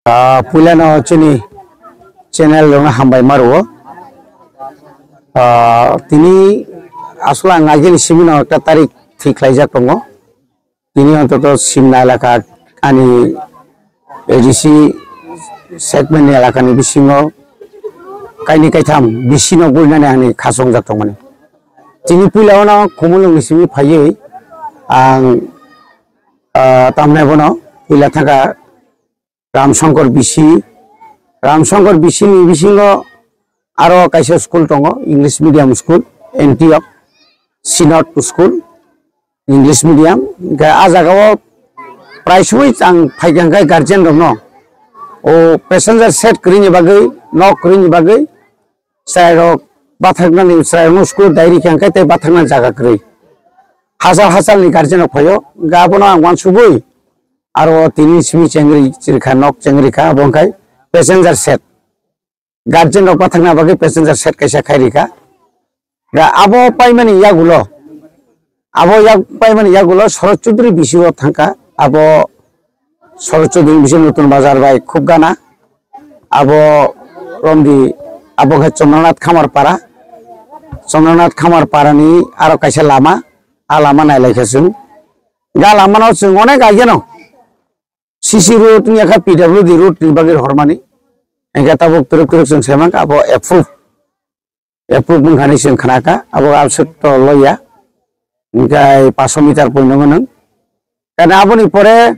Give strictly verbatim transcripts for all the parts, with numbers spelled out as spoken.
Ah, puilano chini channel rokno hambai ma rwo. Ah, tini aswk ang agini simino ekta tarik thik khlaijak tongo. Tini ontoto Simna elaka ani A D C segment ni elaka ni bisingo kaini kaitham bisi no gurinani ani khasongjak tongmani. Tini puila ono Khumulwng ni simi phaiwi ang, ah, tamni bono puila thangkha Ramshankar bisi, Ramshankar bisi ni bisingo aro kaisa school tongo, English medium school, Antioch Synod School, English medium. Hingke ah jagao prai sui ang phaikha hingke guardian rokno o passenger shed kwrwini bagwi, nok kwrwini bagwi, chwrairok bathaknani, chwrairokno school dai rikha hingke tei bathaknani jaga kwrwi. Hachal hachalni guardian rok phaio, hingke abono ang uansugwi aro tini simi chengri rikha, nok chengri kha, abo hingke passenger shed. Guardian rok bathakna bagwi passenger shed kaisa khai rikha. Ga abo paimani yagulo, abo yak paimani yagulo Shorod Chaudhary bisi o thangkha. Abo Shorod Chaudhary bisi Nutun Bazar bai khub gana. Abo romdi, abo khe Chandranath Khamar para. Chandranath Khamar para ni aro kaisa lama, a lama nailaikha chwng. Ga lama no chwng onek ageno C C road wngya kha, P W D road ni bagwi rohormani. Hingke tabuk twrwk twrwk chwng saimankha, abo approve. Approve wngkha hinwi chwng khnakha, abo aswk to loya. Hingke paso meter poino hwnwi. Kana aboni pore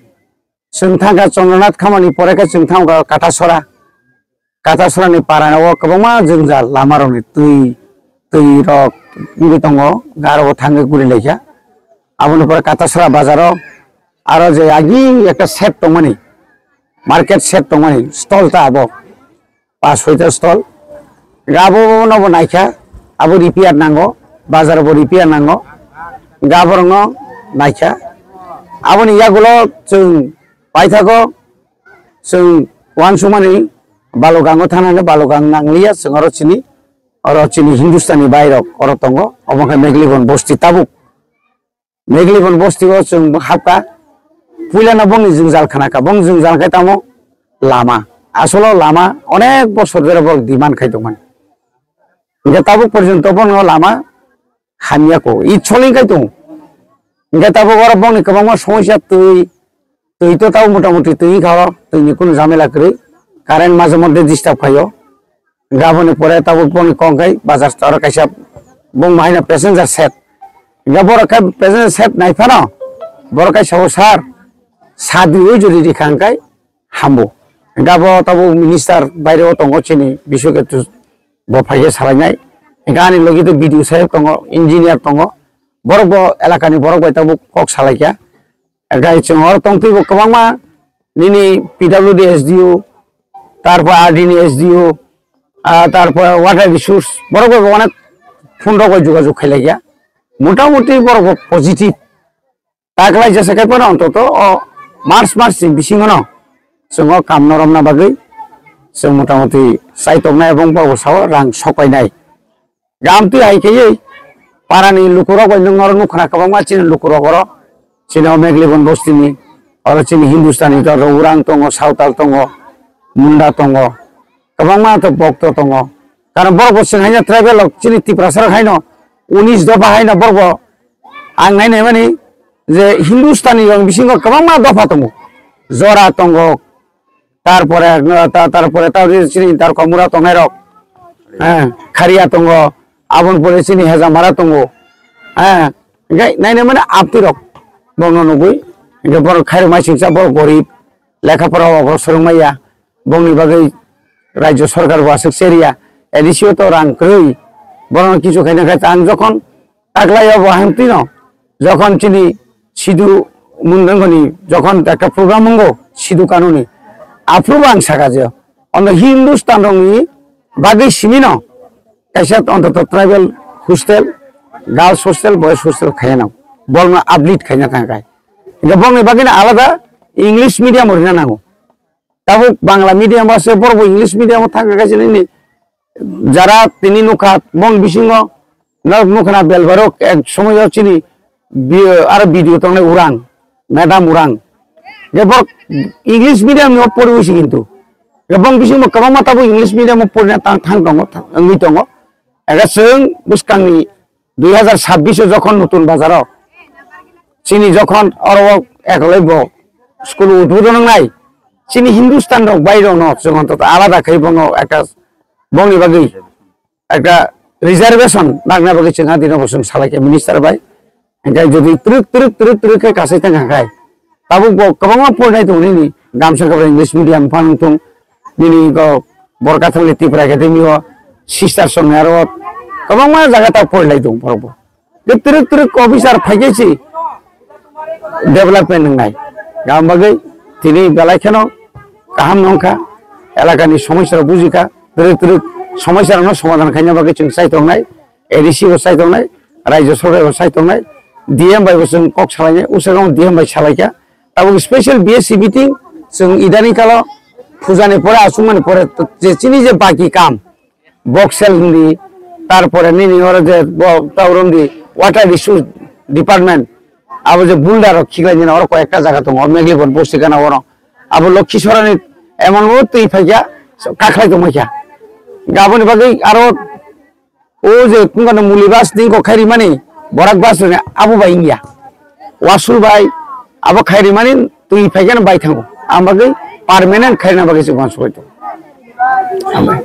chwng thangkha Chandranath Khamani pore khe chwng thangkha Kathasora. Kathasora ni para o kwbangma jwngjal lama rokni twi, twi rok wngwi tongo, garo bo thangwi guri laikha. Aboni pore Kathasora bazaro aro je agi ekta shed tongmani, market shed tongmani, stall ta abo, pas soita stall. Ga abo no bo naikha, abo repair nango, bazar bo repair nango, ga borok no naikha. Aboni yagulo chwng paithago, chwng uansukmani Balugango thanani, Balugang nangliya, chwng oro chini, oro chini Hindustani bhai rok oro tongo, obo khe Meglibon bosti tabuk. Meglibon bosti o chwng hapkha, puilano bongni jwngjal khnakha, bong jwngjal khe tamo lama. Asolo lama onek bosor dhore borok demand khai tongmani. Hingke tabuk porjonto bono lama hamya ko, i soling khai tongo. Hingke tabuk oro bongni kwbangma somosya twi, twi to tabuk motamoti twi wngkha oro, twini kunu jamela kwrwi, current maje moddhe disturb khaio. Gaboni pore tabuk boni kok kai bazar oro kaisa bung bahai no passenger set. Ga borok khe passenger set nai phano borok kai sabo sir sadi oi jodi rikha hingkai hambo. Gabo tabuk minister baire o tongo chini Biswaketu bo phaikhe salainai. Ga ani logi to B D O saheb tongo, engineer tongo. Borok bo elakani borok bai tabuk kok salaikha. Gai chwng oro tongtwi bo kwbangma nini P W D S D O, tarpor R D ni S D O, ah, tarpor water resource, borok bai bo onek phone rok bai jogajog khailaiya. Motamoti borok bo positive. Taklai jesa khai phano ontoto o March, March ni bisingo no chwng o kam no romna bagwi chwng motamoti chai tongnai, ebong bo sao rang sok painai. Gam twi hai khe parani lukurok bai nwng oro nukha na kwbangma chini lukurok oro. Chini o Meglibon bostini, oro chini Hindustani tongo, Urang tongo, Sawtal tongo, Munda tongo, kwbangma to Bokto tongo. Karon borok bo chwng haino tribal rok chini Tiprasa rok haino unis dopha haino borok bo ang nai nai mani je Hindustani rok bisingo kwbangma dopha tongo. Jora tongo, Tarpore, ta-, tarpore ta chini Darkomura tongnai rok, eh, Kharia tongo, aboni pore chini Hejamara tongo, eh, hingke naina mani apti rok bongno nugui, hingke borok khairok mai singsa borok gorib, lekha pora o borok swrwng maya, bongni bagwi rajyo sorkar bo aswk seriya, A D C o to rang kwrwi, borokno kichu khaina khe ang jokhon Taklai o bo hemtwi no, jokhon chini sidu Mundangoni jokhon ekta program wngo Sidhu Kanuni, aphuru bo ang saka je ono Hindustan rokni bagwi simino kaisa ontoto tribal hostel, girls hostel, boys hostel khaina nango, borokno uplift khaina thangkha. Hingke bongni bagwino alada English medium rwna nango. Tabuk Bangla medium o se borok bo English medium o thangkha kaisa nini jara tini nukha bong bisingo norok nukha na belbarok ek somoyo chini bi-, aro video tongnai urang, madam urang. Je borok English medium o pori usi kintu. Je bong bisingo kwbangma tabuk English medium o porina tang thang tongo, wngwi tongo. Ega chwng bwskangni dui hazar sabbish o jokhon nutun bazaro chini jokhon oro ekoloi bo school udbodon wngnai, chini Hindustan rok bai rok no chwng ontoto alada khai bono ekta bongni bagwi ekta reservation nangna bagwi chwng adino bo chwng salaikha minister bai. Hingke jodi twrwk, twrwk, twrwk, twrwk khe kasai thang kha khai, tabuk bo kwbangma porinai tongo nini gamsa kwbra English medium phang thung, nini go Borkathali Tripura Academy o, Sister Songni aro kwbangma jaga ta porilai tongo borok bo. Je twrwk, twrwk officer phai khe si development wngnai. Gam bagwi tini belai kheno kaham nongkha, elakani somosya rok bujikha, twrwk, twrwk somosya rokno somadhan khaina bagwi chwng chai tongnai. A D C bo sai tongnai, Rajya Sabha bo sai tongnai, D M bai bo chwng kok salainai, usakang D M bai salaikha. Tabuk special B S C meeting, chwng idani kalo pujani pore, achukmani pore, to je chini je baki kam, box sel hindi, tarpore nini oro je bo taurom di, water resource department, abo je boulder rok khiklai nini oro koi ekta jaga tongo, Meglibon bosti gana oro. Abo Lokhi Sorani emon o twi phaikha, kakhlai tongmaikha. Gaboni bagwi aro O je kungkano muli bus ni kok khairi mani, borak bus ni abo bai wngya. Wasul bai abo khairi mani twi phaikhe bai thango. Ang bagwi permanent khairina bagwi se uansukgwi tongo. Hambai.